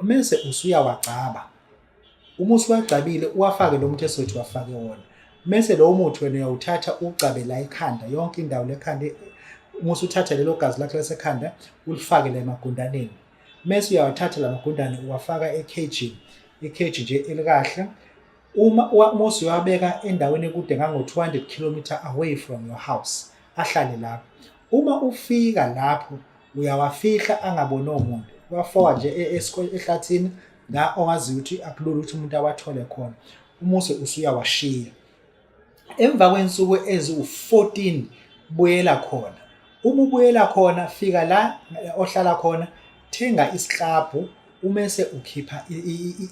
Mese usuyawagcaba. Uma usuwagcabile uwafake lo muthi esothi wafake wona. Mese lowo muthi wena uyawuthatha uwugcabe la ekhanda, yonke indawo lekhanda. Uma usuthatha lelo gazi lakho lasekhanda ulifake la emagundaneni. Mese uyawathatha la magundane uwafaka ekhejini, ikheji nje elikahle. Uma usuyawabeka endaweni ekude ngango-200 kilometer away from your house, ahlale lapho. Uma ufika lapho uyawafihla angaboni omuntu, uwafoka nje ehlathini la owaziyo ukuthi akulula ukuthi umuntu awathole khona. Umuse usuyawashiya. Emva kwensuku eziwu-14 buyela khona. Uma ubuyela khona fika la ohlala khona, thenga isiklabhu umese ukhipha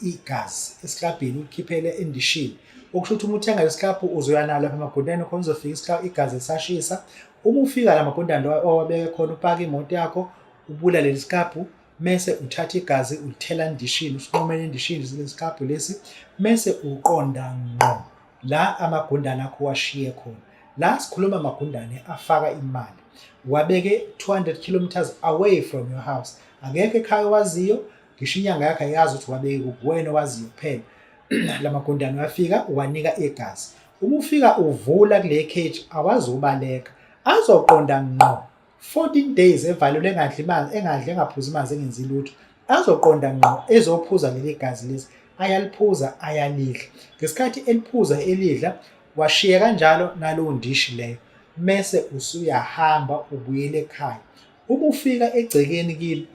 igazi esiklabhini ulikhiphele endishini. Okusho ukuthi uma uthenga isiklabhu uzoya nalo lapha emagundane khona uzofika igazi lisashisa. Uma ufika la magundane owabeke khona upake imoto yakho ubulale lesiklabhu mese uthatha igazi ulithela endishini usinqumele endishini lesiklabhu lesi mese uqonda ngqo la amagundane akho washiye khona. La sikhuluma amagundane afaka imali. Wabeke 200 kilometers away from your house. Akekho ekhaya owaziyo, ngisho inyanga yakho ayazi ukuthi wabeke kuphi, wena owaziyo kuphela. La magundane uyafika uwanika igazi. Uma ufika uvula kule cage awazi ubaleka. Azoqonda ngqo 14 days evalelwe engadli manzi, engadli engaphuzi manzi engenzi lutho. Azoqonda ngqo ezophuza leli gazi lesi. Ayaliphuza ayalidla. Ngesikhathi eliphuza elidla washiye kanjalo nalowo ndishi leyo. Mese usuyahamba ubuyele ekhaya. Uma ufika egcekeni kini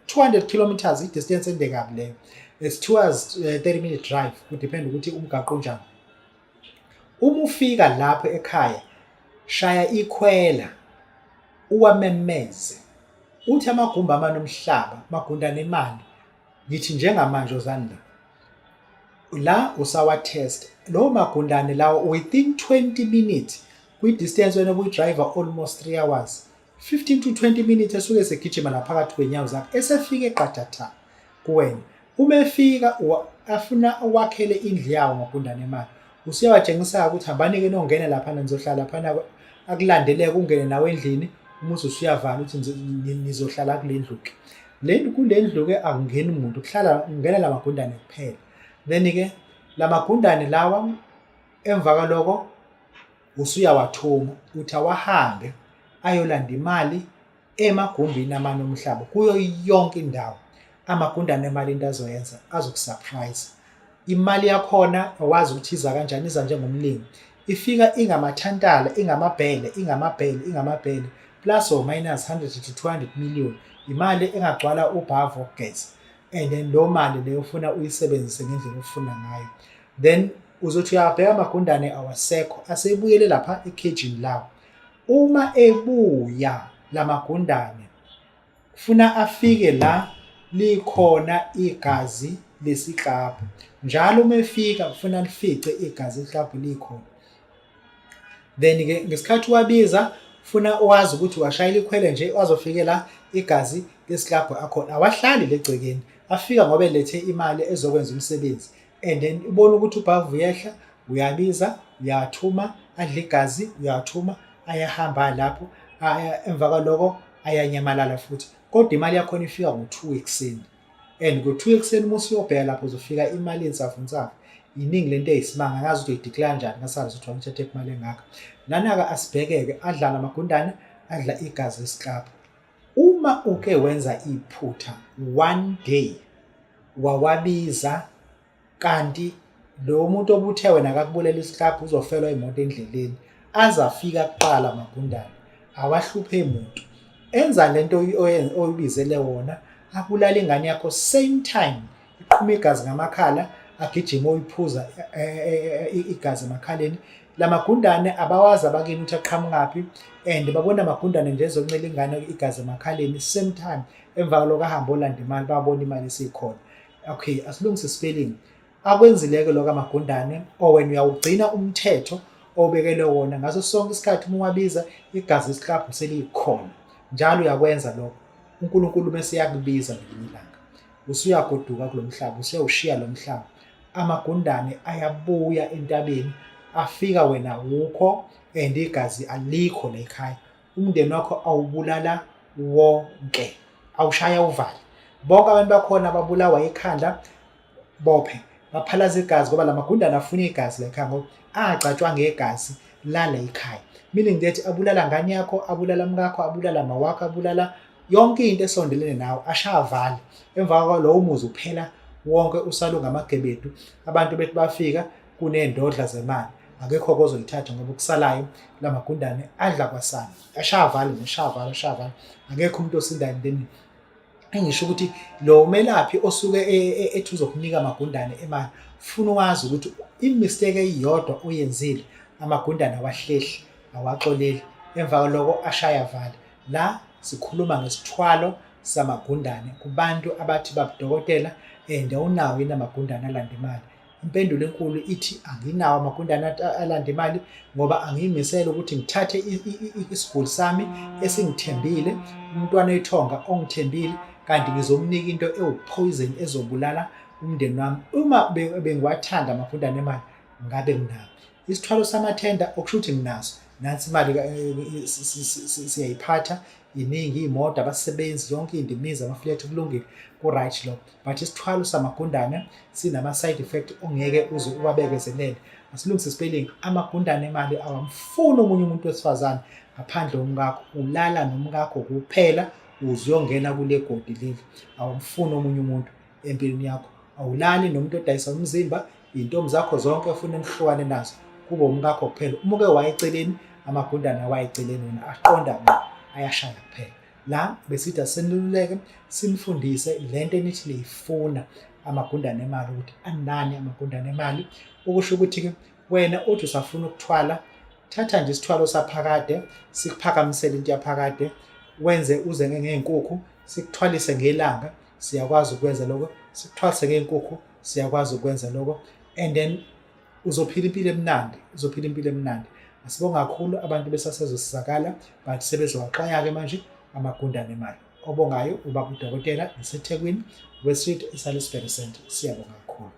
200 kilometers i-distance ende kabi leyo. It's 2 hours 30 minute drive kudepend ukuthi umgaqo unjani. Uma ufika lapho ekhaya shaya ikhwela uwamemeze uthi amagumbi amane omhlaba magundane imali ngithi njengamanje ozani la la usawa-test lowo magundane lawo within 20 minutes kwi-distance wena obuyi-driver almost 3 hours 15 to 20 minutes esuke esegijima la phakathi kwenyawo zakhe esefike qathatha kuwena. Uma efika afuna uwakhele indlu yawo magundane emali, usuyawatshengisa ukuthi hambani-ke nongena laphana nizohlala laphana, akulandeleke ungene nawe endlini umuzi usuyavala ukuthi nizohlala kule ndlu-ke. Le ndlu kule ndlu-ke akungeni muntu, kuhlala kungena la magundane kuphela. Then-ke la magundane lawa emva kwaloko usuyawathuma uthi awahambe ayolanda imali emagumbini amane omhlaba kuyo yonke indawo. Amagundane emali into azoyenza azokusurprise. Imali yakhona awazi ukuthi iza kanjani, iza njengomlimi. Ifika ingamathantala, ingamabhele, ingamabhele, ingamabhele plus or minus 100 to 200 million. Imali engagcwala ubhavu wokugeza. And then lo mali leyo ufuna uyisebenzise ngendlela ofuna ngayo. Then uzothi uyabheka amagundane awasekho, asebuyele lapha ekhejini lawo. Uma ebuya lamagundane funa afike la likhona igazi lesiklabhu. Njalo uma efika kufuna lifice igazi lesiklabhu likhona. Then-ke ngesikhathi uwabiza funa wazi ukuthi washayela ikhwele nje wazofike la igazi lesiklabhu akhona. Awahlali legcekeni, afika ngoba elethe imali ezokwenza umsebenzi. And then ubona ukuthi ubhavu uyehla, uyabiza, uyathuma, adle igazi, uyathuma, ayahamba lapho, emva kwaloko ayanyamalala futhi. Kodwa imali yakhona ifika ngo-2 ekuseni. And ngo-2 ekuseni uma usuyobheka lapho uzofika imali ensafunsafu. Iningi lento eyisimanga, angazi ukuthi uyideclare kanjani kaSARS ukuthi wangithathe imali engaka. Lana-ke asibheke-ke adlala amagundane, adla igazi lesiklabhu. Uma uke wenza iphutha one day wawabiza kanti lo muntu obuthe wena akakubulela isiklabhu uzofelwa imoto endleleni, aze afika kuqala amagundane awahluphe muntu. Enza lento oyibizele wona, abulale ingane yakho same time, iqhuma igazi ngamakhala, agijime oyiphuza igazi emakhaleni. La magundane abawazi abakini ukuthi aqhamukaphi and babona amagundane nje ezoncela ingane igazi emakhaleni same time. Emva kwaloko ahambe olanda imali, babona imali isikhona. Okay, asilungise spelling. Akwenzile-ke lokho amagundane, or wena uyawugcina umthetho obekelwe wona ngaso sonke isikhathi uma uwabiza igazi lesiklabhu selikhona. Njalo uyakwenza lokho. uNkulunkulu bese yakubiza ngelinye ilanga. Usuyagoduka kulo mhlaba, usuyawushiya lo mhlaba. Amagundane ayabuya entabeni, afika wena wukho and igazi alikho la ekhaya. Umndeni wakho awubulala wonke, awushaya uvale. Bonke abantu bakhona babulawa ikhanda, bophe baphalaza igazi ngoba lamagundane afuna igazi la ekhaya ngoba angagcatshwa ngegazi lala ekhaya, meaning that abulala ngane yakho, abulala mkakho, abulala mawakho, abulala yonke into esondelene nawe, ashavale. Emva kwalowo muzi uphela wonke, usalunga amagebedu. Abantu bethi bafika kuney'ndodla zemali, akekho kozoyithatha ngoba okusalayo lamagundane adla kwasana, ashavale neshavale, ashavale, akekho umuntu osindayo emndenini. Engisho ukuthi lo melaphi osuke ethi uzokunika amagundane emali, funa wazi ukuthi imistake eyodwa oyenzile, amagundane awahlehli, awaxoleli, emva kwaloko ashaya vale. La sikhuluma ngesithwalo samagundane kubantu abathi babudokotela and awunawo yini amagundane alanda imali. Impendulo enkulu ithi anginawo amagundane alanda imali ngoba angiyimisele ukuthi ngithathe isiguli sami esingithembile, umntwana oyithonga ongithembile, kanti ngizomnika into ewupoison ezobulala umndeni wami. Uma bengiwathanda amagundane emali ngabe nginawo. Isithwalo samathenda okusho ukuthi nginaso, nansi imali siyayiphatha iningi, iy'moto, abasebenzi, yonke into, imizi, amaflethi, kulungile, ku-right lo, but isithwalo samagundane sinama-side effect ongeke uze uwabekezelele. Asilungise spelling. Amagundane emali awamfuni omunye umuntu wesifazane ngaphandle komkakho. Ulala nomkakho kuphela uze uyongena kule godi leli. Awamfuni omunye umuntu empilweni yakho. Awulali nomuntu odayisa umzimba. Iy'ntombi zakho zonke ofuna nihlukane nazo kube umkakho kuphela. Uma uke waya eceleni, amagundane awaya eceleni, wena aqonda ngqo, ayashaya kuphela. La besithi aseniluleke, sinifundise lento enithi niyifuna, amagundane emali, ukuthi anani amagundane emali. Okusho ukuthi-ke wena uthi usafuna ukuthwala, thatha nje isithwalo saphakade, sikuphakamisele into yaphakade, wenze uze ngey'nkukhu, sikuthwalise ngelanga. Siyakwazi ukwenza lokho, sikuthwalise ngey'nkukhu, siyakwazi ukwenza lokho, and then uzophila impilo emnandi, uzophila impilo emnandi. Asibonga kakhulu, abantu besasezosizakala, but sebezowaxwaya-ke manje amagundane emali. Obongayo ubaba udokotela ngiseThekwini, West Street, eSalisbury Center. Siyabonga kakhulu.